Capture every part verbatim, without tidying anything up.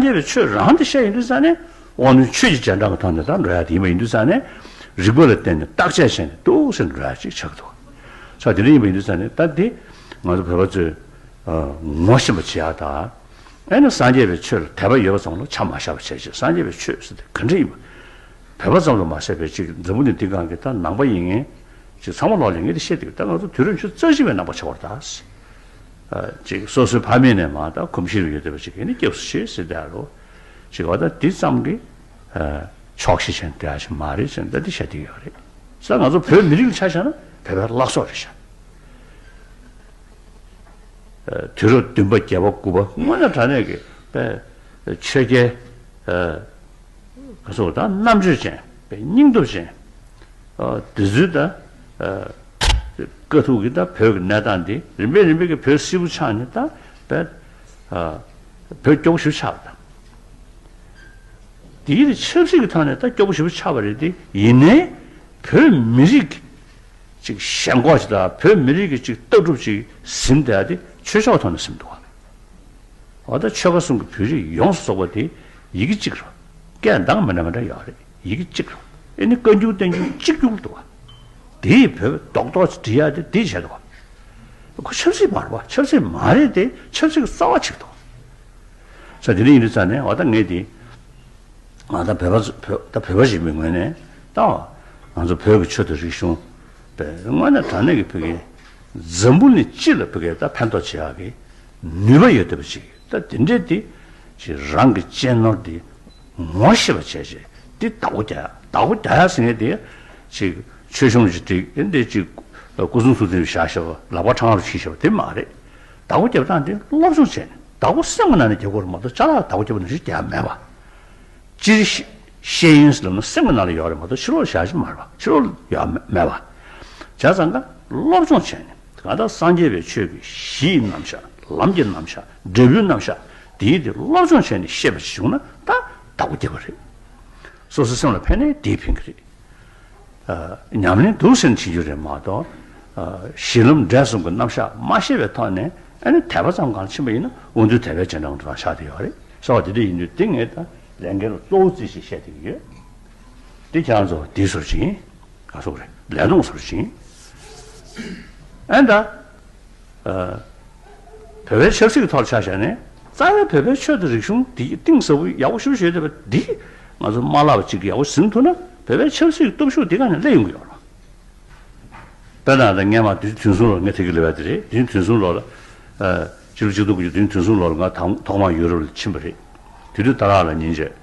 རྒྱས་པའི་ཆོས་རང་དེ་བཤད་ཡིན་དུས་ཙང་ནས་དབང་རྣོན་ཆོས་ཀྱི་རྗེས་འབྲང་གི་ཐོག་ནས་ད་འགྲོ་ཡ་དེ་ཡིན་པ་ཡིན་དུས་ཙང་ནས་རིགས་པ་ལ་བརྟེན་ནས་བརྟག་དཔྱད་བྱས་ནས་འདུག་ཟེར་འགྲོ་ཡ་ཅིག་ཆགས་འདུག་ས་དེ་འདྲ་ཡིན་པ་ཡིན་དུས་ཙང་ནས་ད་འདི་ང་ཚོ་བོད་པ་ཚོས་ངོ་ཤེས་པ་བྱེད་ཡ་ད། ཨེ་ནི་སངས་རྒྱས་པའི་ཆོས་ལ་དད་པ་ཡོད་པ་ཙམ་ལ་ཆ་མ་བཞག་པ་བྱས་ཅིག་སངས་རྒྱས་པའི་ཆོས་ཟེར་དེ་ག་འདྲ་ཡིན་པ། བོད་པ་ཙམ་དུ་མ་ཟད་པའི་ཅིག་འཛམ་བུ་གླིང་འདི་སྒང་གི་ད་ནང་པ་ཡིན་ངེས་ཅིག་ཚང་མ་ལོག་ལ་ངས་དེ་བཤད་དེ་ད་ང་ཚོ་དུས་རབས་ཉི་ཤུ་རྩ་གཅིག་པའི་ནང་པ་ཆགས་པར་ད། ཅིག་སོ་སོའི་ཕ་མེས་ནས་མ་ད་གོམས་གཤིས་རུ་ཡོད་བསྡད་པ་ཅིག་ཨེ་ནི་སྐྱབས་སུ་མཆི་ཟེར་བསྡད་རོ། ཅིག་བ་ད་འདི་ཙམ་གྱི་ཆོག་ཤེས་ཅན་དེ་ཨ་ཞིག་མ་རེད་ཟེར་ད་འདི་བཤད་དེ་ཡོད་རེད། ས་ང་ཚོ་བོད་མི་རིགས་ལ་ཆ་བཞག་ན་བོད་པའི་བརླག་སོགས་རེད་ཤག་དུས་རབས་བདུན་པ་བརྒྱད་པ་དགུ་པ་དངོས་གནས་དྲང་གནས་ཀྱི་པའི་ཆོས་རྒྱལ་ག་ཚོད་དང་རྣམ་དཔྱོད་ཅན་པའི་སྙིང་སྟོབས་ཅན་དེ་ཚོའི་ད་དཀའ་ཐུག་གི་ད་བོད་ཀྱི་གནས་སྟངས་འདི་རིམ་པས་རིམ་པས་ཀྱི་བོད་སིལ་བུ་ཆགས་ནས་ད་པའི་བོད་སྐྱོ་པོ་ཞིག་ཆགས་པ་དང་། དེའི་ཆབ་སྲིད་ཀྱི་ཐོག་ནས་ད་སྐྱོ་པོ་ཞིག་ཆགས་པ་རེད་དེ་ཡིན་ནའི་བོད་མི་རིགས་ཀྱི་ཅིག་ཞེན་ཁོག་ཅིག་དང་བོད་མི་རིགས་ཀྱི་ཅིག་ལྟ་གྲུབ་ཅིག་ཟིན་བསྡད་དེ་ཆོས་ཕྱོགས་ཐོག་ནས་ཟིན་འདུག་བ། འོ་ད་ཆོལ་ཁ་གསུམ་གྱི་བོད་རིགས་ཡོངས་སུ་རྫོགས་པ་དེ་ཡི་གེ་གཅིག་རེད། སྐད་གདངས་མི་འདྲ་མི་འདྲ་ཡོད་རེད། ཡི་གེ་གཅིག་རེད། ཨེ་ནི་བཀའ་འགྱུར་བསྟན་འགྱུར་གཅིག་གྱུར་འདུག་བ། དེ་ཡི་བོད་རྡོག་རྡོག་ཅིག་འབྲི་ཡ་དེ་དེ་བྱས་འདུག་བ། ཁོ་ཆབ་སྲིད་མ་རེད་བ། ཆབ་སྲིད་མ་རེད་དེ་ཆབ་སྲིད་ཀྱི་རྩ་བ་ཆགས་འདུག་ས་དེ་འདྲ་ཡིན་དུས་ཙང་ནས་འོ་ད་ངས་དེ། ང་ད་བོད་པ་བོད་ད་བོད་པ་ཞིག་མིན་ངོས་ནས་ད་ང་ཚོ་བོད་ཀྱི་ཆོས་དང་རིག་གཞུང་པའི་དངོས་གནས་དྲང་གནས་ཀྱི་བོད་ཀྱི་འཛམ་བུ་གླིང་སྤྱི་ལ་བོད་ཀྱི་ད་ཕན་ཐོགས་བྱེད་ཡག་གི་ནུས་པ་ཡོད་བསྡད་པ་ཅིག་ད་དེ་འདྲས་དེ་ཅིག་རང་གི་གཅེས་ནོར་དེ་ངོ་ཤེས་པ་བྱས་བྱས་དེ་བདག་པོ་རྒྱག་ཡག་བདག་པོ་རྒྱག་ཡག་ཟེར་མཁན་དེ་ཅིག་ཆོས་གཞུང་ཅིག་སྒྲིག་ཨེ་འདྲས་ཅིག་སྐུ་གསུང་ཐུགས་རྟེན་བཞག་བཞག་པ་ལག་པ་འཕྲང་ལ་ཕྱིན་བཞག་པ་དེ་མ་རེད། བདག་པོ་རྒྱབ་སྟངས་དེ་སློབ་སྦྱོང་བྱས་ནས་བདག་པོ་སེམས་ཀྱི་ནང་ནས་རྒྱབ་དགོས་རེད་མ་གཏོགས་ཅ་ལག་བདག་པོ་རྒྱབ་ནང་བཞིན་རྒྱག་མེད་པ། སྤྱིར་ཤེས་ཤེས་ཡོན་ཟེར་ལབ་ན་སེམས་ཀྱི་ནང་ལ་ཡོད་རེད་མ་གཏོགས་ཕྱི་ལོགས་ལ་བཞག་གི་མ་རེད་པ། ཕྱི་ལོགས་ལ་ཡོད་མེད་པ། བྱས་ཙང་ཀ་སློབ་སྦྱོང་བྱས་ནས་གང་ལྟར་སངས་རྒྱས་པའི་ཆོས་ཀྱི་གཞི་ཡི་རྣམ་གཞག་ལམ་གྱི་རྣམ་གཞག་འབྲས་བུའི་རྣམ་གཞག་དེའི་དེ་སློབ་སྦྱོང་བྱས་ནས་ཤེས་པ་ཞིག་བྱུང་ན་ད་བདག་པོ་རྒྱབ་པ་རེད། སོ་སོའི་སེམས་ལ་ཕན་ནས་དེས་ཕན་གྱི་རེད། ཉམས་ལེན་འདུག་ཟེར་ནས་བྱེད་རྒྱུ་རེད་མ་གཏོགས། གཞི་ལམ་འབྲས་གསུམ་གྱི་རྣམ་གཞག་མ་ཤེས་པའི་ཐོག་ནས་ཨ་ནི་དད་པ་ཙམ་གང་ཕྱིན་པ་ཡིན་ན་དབང་རྟུལ་དད་པའི་རྗེས་འབྲང་དུ་རང་ཆགས་བསྡད་ཡོད་རེད། ས་བ་དེ་འདྲ་ཡིན་དུས་དེ་ངས་ད་ལས་འགན་ལ་གཙོ་བོ་རྩིས་ཞེས་བཤད་བསྡད་ཀྱི་ཡོད། དེ་ཁྱེད་རང་ཚོ་དེའི་སོར་ཅིག་ཡིན། ག་སོག་རེད་ལས་དོན་སོར་ཅིག་ཡིན། ཨ་ནི་ད། བོད་པའི་ཆབ་སྲིད་ཀྱི་ཐོག་ཆ་བཞག་ནས་རྩ་བའི་བོད་པའི་ཆོས་དང་རིག་གཞུང་འདི་གཏིང་ཟབ་པོ་ཡག་པོ་ཞེ་པོ་ཅིག་ཡོད་བསྡད་པ་འདི་ང་ཚོ་མ་བརླག་པ་ཅིག་ཡག་པོ་ཟིན་ཐུབ་ན་བོད་པའི་ཆབ་སྲིད་ཀྱི་སྟོབས་ཤུགས་འདི་ག་ནས་སླེབས་ཡོང་གི་ཡོད་རེད། དཔེར་ན་ད་སྔས་མ་དུས་ཚོད་ཐུན་གསུམ་ལོར་ངས་དེ་གི་ལབ་ཡ་དེ་རེད། དུས་ཚོད་ཐུན་གསུམ་ལོར་ལ་ཕྱི་ལོ་གཅིག་སྟོང་དགུ་བརྒྱ་དུས་ཚོད་ཐུན་གསུམ་ལོར་ང་དང་ཐོག་མར་ཡུ་རོབ་ལ་ཕྱིན་པ་རེད། དེ་དུས་ད་རག་ལ་ཉིན་བྱེད་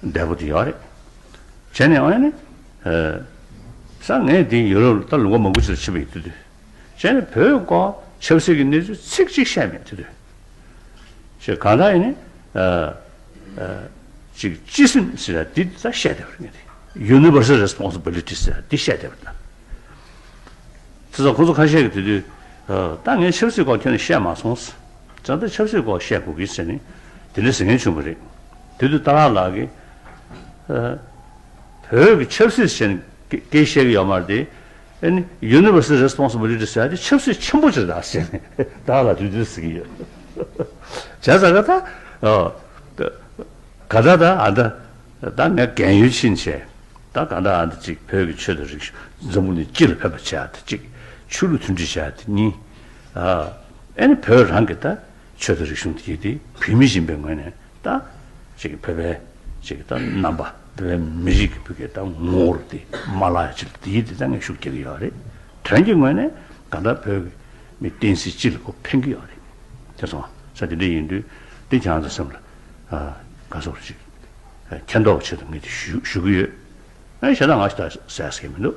འདས་པོ་དེ་ཡོད་རེད། བྱས་ནས་ཨ་ནི་ས་ངས་དེ་ཡུ་རོབ་ལ་ད་ལུང་པ་མང་པོ་ཅིག་ལ་ཕྱིན་པ་ཡིན་དུས་དུས། བྱས་ནས་བོད་སྐོར་ཆབ་སྲིད་ཀྱི་གནས་ཚུལ་ཚིག་གཅིག་བཤད་མེད་དེ་དུས། ཞེས་གང་ལྟར་ཡིན་ནི། ཅིག་སྤྱི་སེམས་ཟེར་ཡ་འདི་ད་བཤད་བསྡད་པ་རེད་ངས་དེ། Universal Responsibility ཟེར་ཡ་འདི་བཤད་བསྡད་པ་ད། དེ་ཚོ་ཁོ་ཚོ་ཁ་ཤས་ཀྱིས་དེ་དུས། ད་ངས་ཆབ་སྲིད་སྐོར་ཁྱོན་ནས་བཤད་མ་སོང་། ད་ལྟ་ཆབ་སྲིད་སྐོར་བཤད་དགོས་ཀྱི་ཟེར་ནས་དེ་འདྲ་ཟེར་མཁན་བྱུང་བ་རེད། དེ་དུས་ཏཱ་ལའི་ལགས་ཀྱིས། བོད་ཀྱི་ཆབ་སྲིད་ཟེར་ནས་སྐད་བཤད་ཀྱི་ཡོད་མ་རེད་དེ། ཨ་ནི་Universal Responsibility ཟེར་ཡ་དེ་ཆབ་སྲིད་ཆེན་པོ་ཅིག་རེད་ཟེར་ནས་ད་ལ་དུས་དུས་ཟེར་གྱི་ཡོད། བྱས་ཙང་ཀ་ད། ག་ད་ད་ཨ་ད། ད་ངས་རྒན་ཡོལ་ཕྱིན་བྱས། ད་ག་ད་ཨ་ད་ཅིག་བོད་ཀྱི་ཆོས་དང་རིག་གཞུང་འཛམ་བུ་གླིང་སྤྱི་ལ་ཕན་པ་བྱས་ཡ་དེ་གཅིག་ཆོས་ལུགས་མཐུན་སྒྲིལ་བྱས་ཡ་དེ་གཉིས། ཨ་ནི་བོད་རང་གི་ད། ཆོས་དང་རིག་གཞུང་དེ་དེ་བོད་མི་ཡིན་པའི་ངོས་ནས་ད་ཅིག་བོད་པའི་ཅིག་ད་རྣམ་པ་བོད་པའི་མི་རིགས་ཀྱི་བོད་ཀྱི་ད་ངོ་བོ་དེ་མ་བརླག་ཡ་ཅིག་དེ་དེ་ད་ངས་ཤུགས་རྒྱག་གི་ཡོད་རེད། དོན་གྱི་ངོས་ནས་གང་ལྟར་བོད་ཀྱི་མི་བསྟན་སྲིད་སྤྱི་ལ་ཁོ་ཕན་གྱི་ཡོད་རེད། དེ་སོང་ས་དེ་འདྲ་ཡིན་དུས་དེ་ཁྱེད་རང་ཚོ་སེམས་ལ་ག་སོགས་ཅིག་མཁྱེན་རྟོགས་ཆེད་དུ་ངས་དེ་ཞུ་ཞུ་གི་ཡོད། ཨ་ཞེ་དྲག་ང་ཞེ་དྲག་ཟེར་ཟེར་གི་མི་འདུག